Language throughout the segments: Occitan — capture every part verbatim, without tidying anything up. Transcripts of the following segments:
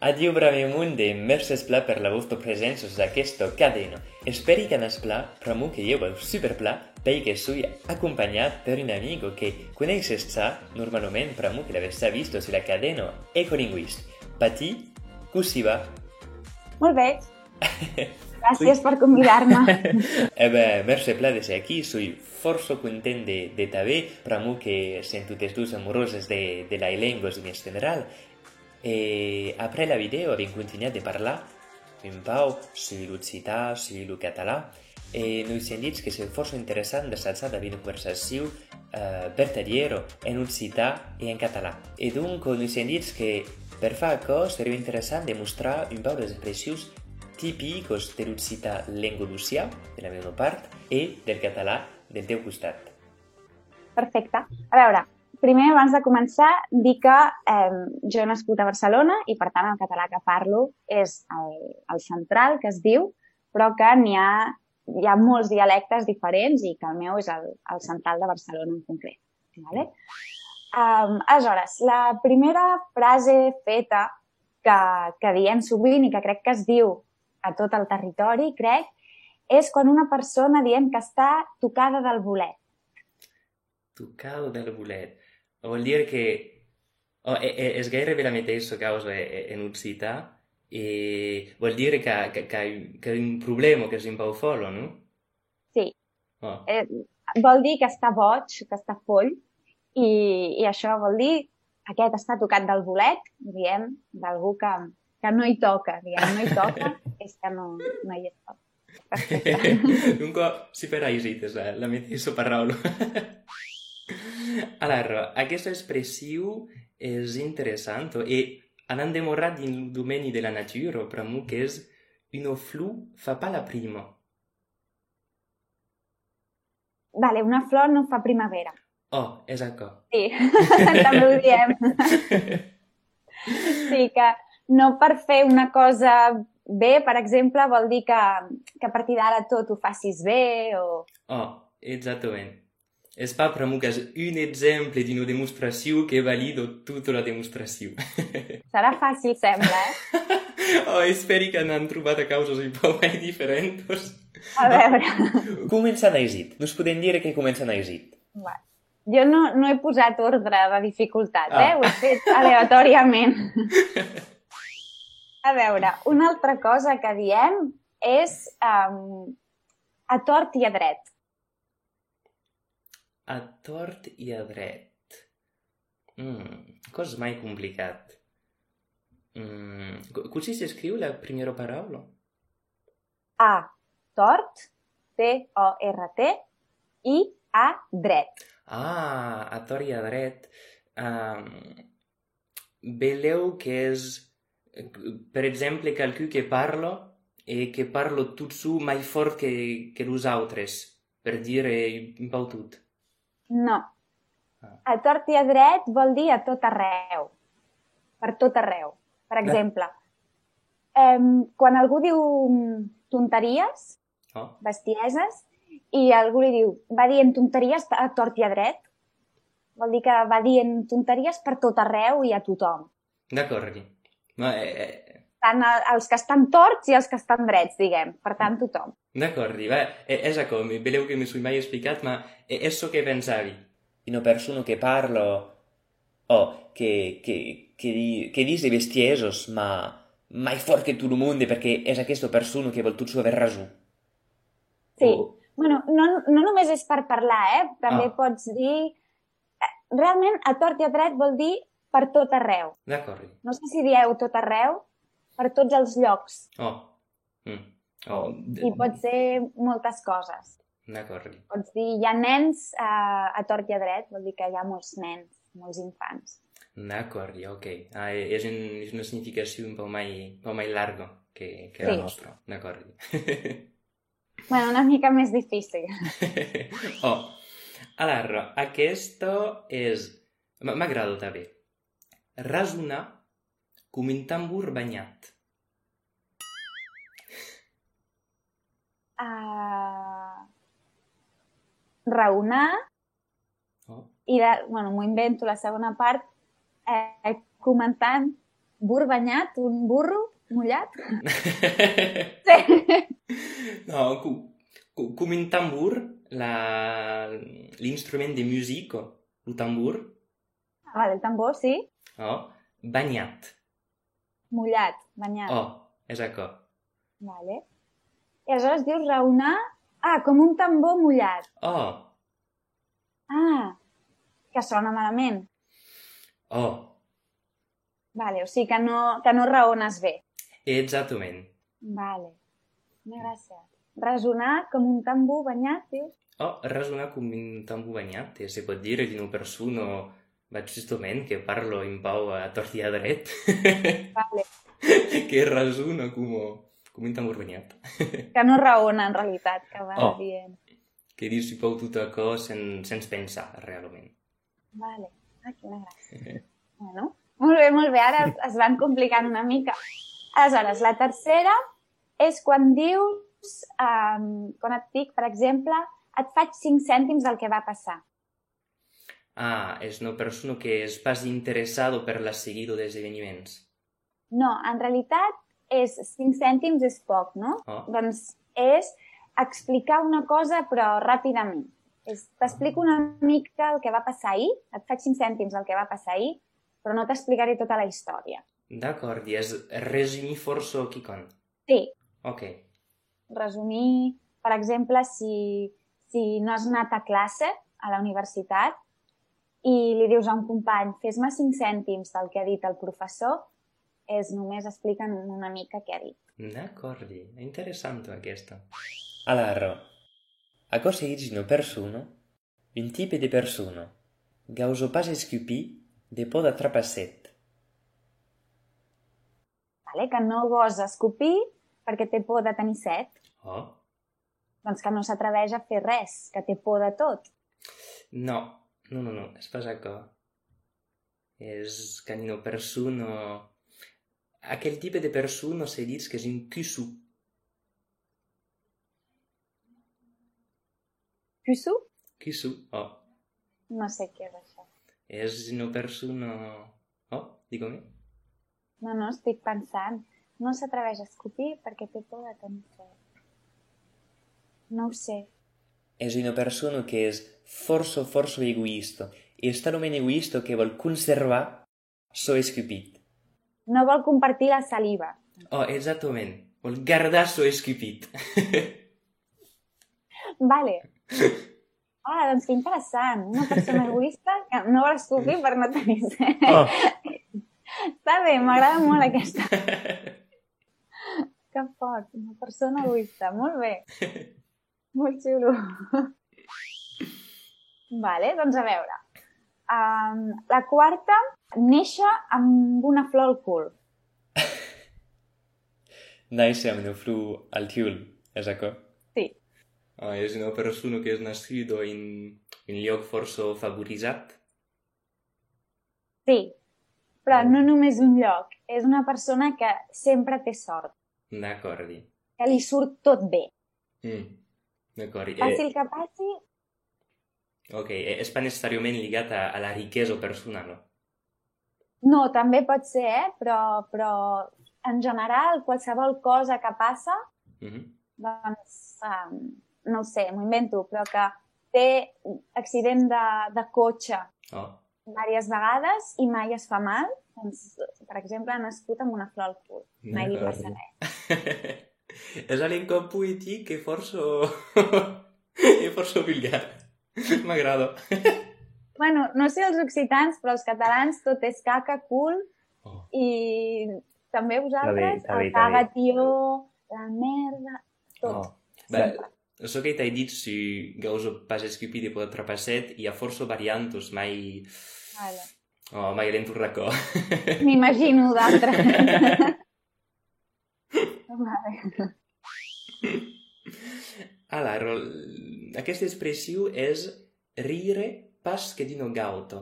Adiu brave monde, mercés plan per la vòsta preséncia sus aquesta cadena. Espèri qu'anatz plan, pr'amor que ieu vau super plan, puèi que soi acompanhat per un amigo que coneisses ja normalament, pr'amor que l'avètz ja vist sus la cadena Ecolinguist. Patí, cossí va? Molt bé. Gràcies per convidar-me. E ben, mercé plan de ser aquí, soi fòrça content de, de t'aver, pr'amor que sèm totes dos amoroses de, de las lengas en general. E après la vidèo avèm contunhat de parlar un pauc sus l'occitan, sus lo catalan, e nos sèm dit que seriá fòrça interessant d'assajar d'aver una conversacion eh, vertadièra en occitan e en catalan. E donc nos sèm dit que per far aquò seriá interessant de mostrar un pauc de las expressions tipicas de l'occitan lengadocian, de la meuna part, e del catalan del teu costat. Perfecte. A veure, primer, abans de començar, dir que eh, jo he nascut a Barcelona i, per tant, el català que parlo és el, el central, que es diu, però que n'hi ha, hi ha molts dialectes diferents i que el meu és el, el central de Barcelona en concret. Vale? Um, aleshores, la primera frase feta que, que diem sovint i que crec que es diu a tot el territori, crec, és quan una persona diem que està tocada del bolet. Tocada del bolet. Vol dire que... Oh, e, e, es gaireben la meteissa causa en occitan, e vol dire que, que, que, que un problèma, qu'es un pauc fòla, non? Sí. Oh. Eh, vol dir que està boig, que està foll, i, i això vol dir aquest està tocat del bolet, diem, d'algú que, que no hi toca, diem, no hi toca, és que no, no hi és. Un còp, super aisit, es la, la meteissa paraula. Alara, aquesta expression es interessanta e anant demorar dins lo domeni de la natura, pr'amor qu'es una flor fa pas la prima. Vale, una flor no fa primavera. Oh, és aquò. Sí, també ho diem. Sí, que no per fer una cosa bé, per exemple, vol dir que, que a partir d'ara tot ho facis bé o... Oh, exactament. Es pas pr'amor qu'es un exemple d'una demostracion que valida tota la demostracion. Serà fàcil, sembla, eh? Oh, espèri que n'an trobat a causas un pauc mai diferentas. A veure. Començan aisit. Nos podem dire que començan aisit. Va. Jo no, no he posat ordre de dificultat, eh? Ho he fet aleatòriament. A veure, una altra cosa que diem és um, a tort i a dret. A tort i a dret. Mm, còs mai complicat. Mm, cossí s'escriu la primièra paraula? A, tort, T O R T, i a dret. Ah, a tort i a dret. Um, belèu qu'es, per exemple, qualqu'un que parla e que parla tot sol mai fòrt que, que los autres, per dire un pauc tot. No. A tort i a dret vol dir a tot arreu. Per tot arreu. Per exemple, eh, quan algú diu tonteries, bestieses, i algú li diu, va dient tonteries a tort i a dret, vol dir que va dient tonteries per tot arreu i a tothom. D'acòrdi. Tant els que estan torts i els que estan drets, diguem, per tant, tothom. D'acòrdi, va, és aquò, belèu que me soi mai explicat, ma es çò que pensavi. Una persona que parla, o que, que, que, di, que ditz de bestiesas, ma mai fòrt que tot lo monde, perque es aquesta persona que vòl tot saber rason. Sí. Bueno, no, no només és per parlar, eh? També pots dir... Realment, a tort i a dret vol dir per tot arreu. D'acòrdi. No sé si dieu tot arreu, per tots els llocs. Oh. Mm. Oh. I pot ser moltes coses. D'acòrdi. Pots dir hi ha nens eh, a tort i a dret, vol dir que hi ha molts nens, molts infants. D'acòrdi, ok. Ah, és, un, és una significació un pauc mai, un pauc mai larga que, que sí. La nostra. D'acòrdi. Bueno, una mica més difícil. Oh, alara, aquesta és... M'agrada tanben. Rasonar com un tambor banhat. Uh, raonar. Oh. I de, bueno, m'ho invento, la segona part, eh, comentant Burro banhat, un burro mulhat? Non, co-, co-, com un tambor, la, l'instrument de musica, lo tambor. Ah, vale, el tambor, sí. Oh, banhat. Mulhat, banhat. Oh, es aquò. Vale. E aleshores dius raonar... Ah, com un tambor mulhat. Oh, Ah, que sona malament. Oh, Vale, o sigui que no, que no raones bé. Exactament. Vale. Una gràcia. Rasonar com un tambor banhat, dius? Oh, rasonar com un tambor banhat, e se pòt dire d'una persona, bah, justament, que parla un pauc a tòrt e a dret, Vale. Que rasona com, com un tambor banhat. Que no raona, en realitat, que va Oh. dient. Que dius un pauc tot aquò sens, sens pensar, realament. Vale. Ah, quina gràcia. Bueno, molt bé, molt bé. Ara es van complicant una mica. Aleshores, la tercera és quan dius, um, quan et dic, per exemple, et faig cinc cèntims del que va passar. Ah, es una persona que es pas interessada per la seguida dels eveniments. No, en realitat és cinc cèntims és poc, no? Oh. Doncs és explicar una cosa, però ràpidament. És, t'explico una mica el que va passar ahir, et faig cinc cèntims del que va passar ahir, però no t'explicaré tota la història. D'acord, i es resumir fòrça quicòm. Sí, Ok. Resumir, per exemple, si, si no has anat a classe a la universitat i li dius a un company: «Fes-me cinc cèntims del que ha dit el professor», és només expliquen una mica què ha dit. D'acordi, interessanta aquesta. Alara, aquò se ditz una persona, un tipe de persona, gausa pas escupir de paur d'atrapar set. Vale? Que no gosa escopir perquè té por de tenir set. Oh. Doncs que no s'atreveix a fer res, que té por de tot. No, no, no, no, es pas aquò. Es quand una persona... Aquel tipe de persona se ditz qu'es un cussó. Cussó? Cussó, oh. No sé què és això. Es una persona... Oh, digue-me. No, no, estic pensant. No s'atreveix a escopir perquè té por de tenir set. No ho sé. Es una persona que es fòrça, fòrça egoïsta. E es talament egoïsta que vòl conservar çò escupit. No vol compartir la saliva. Oh, exactament. Vòl gardar çò escupit. Vale. Ah, doncs que interessant. Una persona egoista que no vol escopir per no tenir set. Oh. Està bé, m'agrada molt aquesta. Que fort, una persona egoista. Molt bé. Molt xulo. Vale, doncs a veure. Um, la quarta, néixer amb una flor al cul. Nàisser amb una flor al cul, es aquò? Sí. Ah, es una persona que es nascuda en un lòc fòrça favorizat. Sí, però no només un lloc. És una persona que sempre té sort. D'acordi. Que li surt tot bé. Mm. D'acordi. Passi el que passi. Ok, e-, es pas necessàriament ligat a, a la riquesa personala. No, també pot ser, eh? Però, però en general, qualsevol cosa que passa, Mhm. doncs, um, no ho sé, m'ho invento, però que té accident de, de cotxe Oh. diverses vegades i mai es fa mal, doncs, per exemple, ha nascut amb una flor al cul. Mai li passa res. Es a l'encòp poetic e fòrça... e fòrça vulgar. M'agrada. Bueno, no sé els occitans, però els catalans tot és caca, cul Oh. i també vosaltres, Està bé, està bé, el està bé. caga, tió, la merda, tot. Oh. Bé, çò que t'ai dit, si gausa pas escupir de paur d'atrapar set, i a fòrça variantas, mai... Vale. Oh, mai a l'entorn d'aquò. M'imagino d'altres. Vale. Alara, aquesta expression es rire pas que d'una gauta.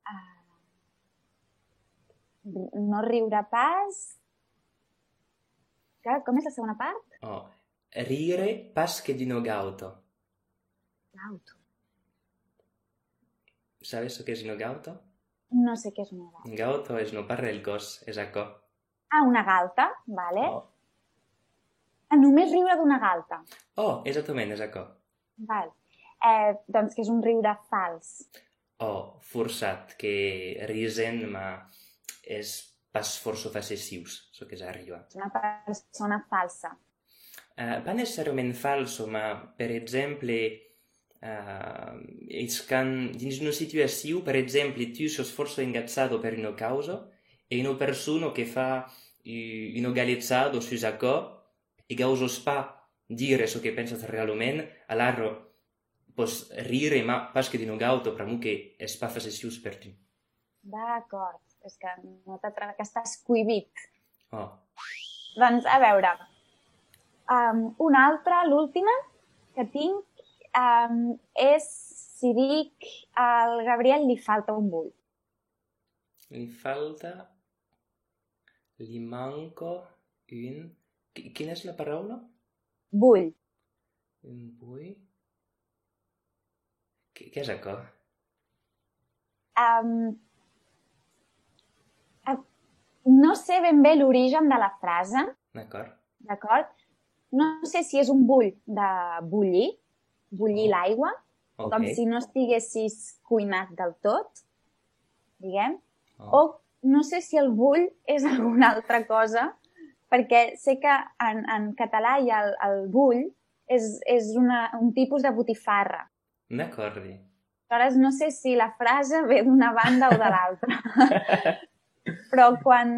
Ah. No riure pas. Que, com és la segona part? Oh, rire pas que d'una gauta. Gauta. Sabes çò qu'es una gauta? No sé què és una galta. Gauta és, non pas res, el còs, es aquò. Ah, una galta, vale. Oh. Ah, només riure d'una galta. Oh, exactament, es aquò. Val. Eh, doncs que és un riure fals. Oh, forçat, que risen, ma es pas fòrça facecius, çò qu'es arribat. Una persona falsa. Eh, pas necessàriament falsa, ma, per exemple, eh, es quand, dins una situacion, per exemple, tu sos fòrça engatjada per una causa, e una persona que fa u-, una galejada sus aquò, e gausas pas dire çò que pensas realament, alara pòs rire, ma pas que d'una gauta, pr'amor que es pas facecius per tu. D'acòrd, es que non t'atrapa, qu'estàs coïbit. Oh. Doncs, a veure, em, una altra, l'última que tinc, em, és si dic: «Al Gabriel li falta un bull». Li falta, li manca un... Qui-, quina és la paraula? Bull. Un bull? Què, què és aquò? Em, em, no sé ben bé l'origen de la frase. D'acord. D'acord? No sé si és un bull de bullir, bullir... Oh. L'aigua, ok. Com si no estiguessis cuinat del tot, diguem, oh. O no sé si el bull és alguna altra cosa, perquè sé que en, en català hi ha el, el bull, és, és una, un tipus de botifarra. D'acordi. Aleshores, no sé si la frase ve d'una banda o de l'altra. Però quan,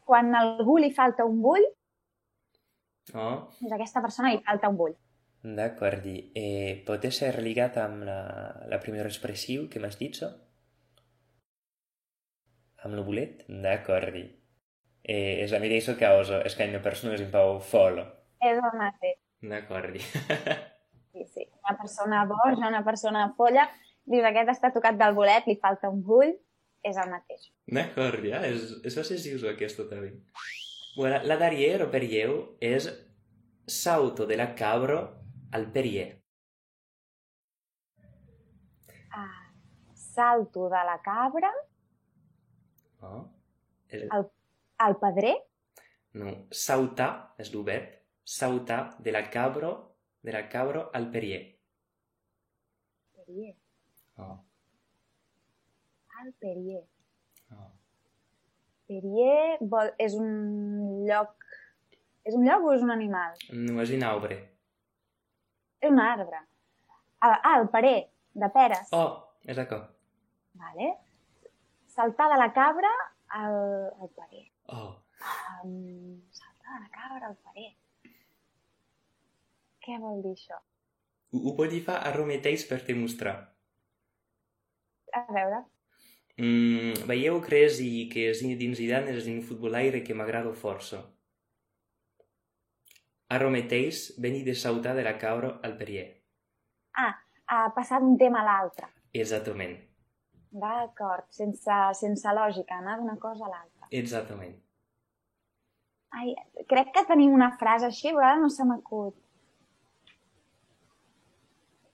quan a algú li falta un bull, oh, doncs a aquesta persona li falta un bull. D'acordi. E pòt èsser ligat amb la, la primièra expression que m'as dicha? Amb lo bolet? D'acordi. E es la meteissa causa, es quand una persona es un pauc fòla. És el mateix. D'acordi. Sí, sí. Una persona boja, una persona folla, dius: «Aquest està tocat del bolet, li falta un bull», és el mateix. D'acordi, ah, és, és faceciusa aquesta també. Voilà, la darrièra per ieu és: «Sauto de la cabra al perier». Ah, salto de la cabra... Oh. El... al, al pedrer? Non, sautar, es lo verb, sautar de la cabra, de la cabra al perier. Perier. Oh. Al perier. Oh. Perier vol, és un lloc, és un lloc o és un animal? Non, és un arbre. És un arbre. Ah, ah, el parer, de peres. Oh, és aquò. Vale. Saltar de la cabra al, al parer. Oh. Em, saltar de la cabra al parer. Què vol dir això? Ho, ho pòdi far ara meteis per te mostrar. A veure. Mm, ben, ieu cresi que Zinedine Zidane es un fotbolaire que m'agrada fòrça. Ara meteis veni de sautar de la cabra al perier. Ah, a passar d'un tema a l'altre. Exactament. D'acord, sense, sense lògica, anar d'una cosa a l'altra. Exactament. Ai, crec que tenim una frase així, però ara no se m'acut.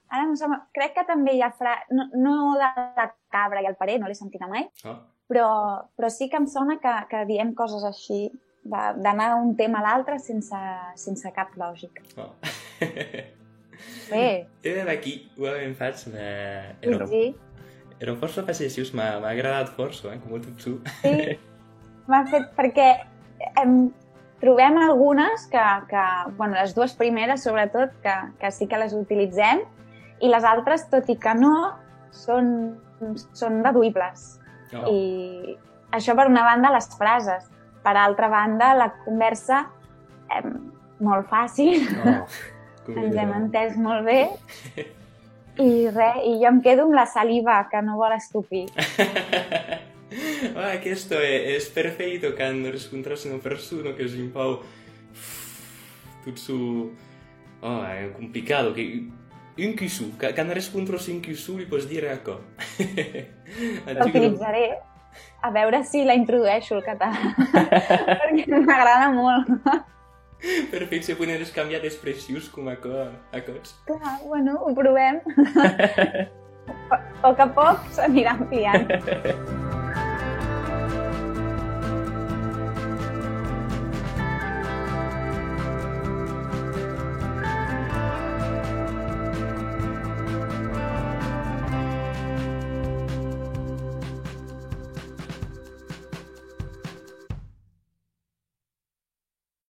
Ara no se m'acut. Crec que també hi ha fra-, no, no de la cabra i el parer, no l'he sentida mai, ah, però, però sí que em sona que, que diem coses així, de, d'anar d'un tema a l'altre sense, sense cap lògica. Ah. Bé. E ben aquí, ho avem fach, ma... Era, sí, era fòrça facecius, m'a, m'a agradat fòrça, eh, com tot tu. Sí, m'ha fet, perquè, em, trobem algunes que, que, bueno, les dues primeres, sobretot, que, que sí que les utilitzem, i les altres, tot i que no, són, són deduïbles. Oh. I això, per una banda, les frases. Per altra banda, la conversa, em, molt fàcil. Oh, ens hem entès molt bé. I re, i jo em quedo amb la saliva, que no vol estupir. Ah, aquesta e-, es perfeita quand rescontras una persona qu'es un pauc tot su... Oh, es complicat, que un cussó, ca-, quand rescontras un cussó, li pòs dire aquò. L'utilitzaré, a veure si la introdueixo al català, perquè m'agrada molt. Perfèit, se podem cambiar d'expressions com aquò, aquò's. Clar, bueno, ho provem. A pòc a pòc s'anirà ampliant.